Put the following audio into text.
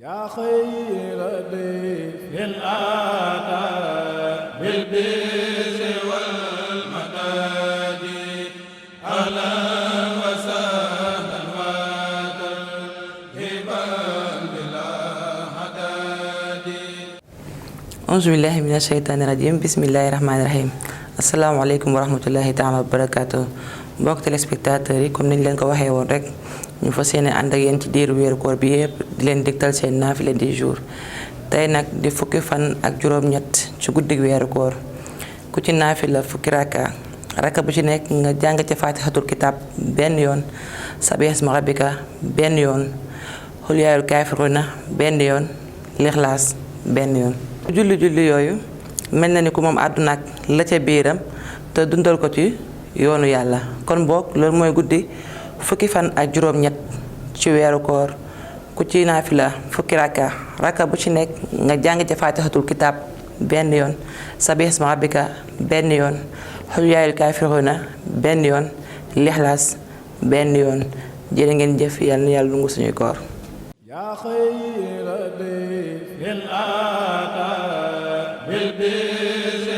yaa xayra dayfin ataa bil birri wal madadi ahlan wa sahlan wa tarhiban bilaa hadadi. Auzu billahi mina sheytaani rajim, bismillahi rahmaani rahim. Asalaamaaleykum wa rahmatullahi taala wa barakaatu. Mbokk téléspectateurs yi, comme niñ leen ko waxee woon rek, ñu fas yéene ànd ak yéen ci diiru weeru koor bi yëpp di leen dégtal seen naafile du jour. Tey nag di fukki fan ak juróom-ñett ci guddig weeru koor, ku ci naafila fukki rakka bu ci nekk nga jàng ci faatixatul kitaab benn yoon, sabbihi isma rabbika benn yoon, xul yaa ayyuhal kaafiruuna benn yoon, lixlaas benn yoon. julli yooyu mel na ni ku moom àdduna ak la ca biiram te dundal ko ci yoonu yàlla. kon boog loolu mooy guddi fukki fan ak juróom-ñett ci weeru koor, ku ci naafila fukki rakka bu ci nekk nga jàng ci faatixatul kitaab benn yoon, sabbihi isma rabbika benn yoon, xul yaa ayyuhal kaafiruuna benn yoon, lixlaas benn yoon. jërë ngeen jëf, yàlla na yàlla dungu suñuy koor. yaa xayra dayfin ataa bil birri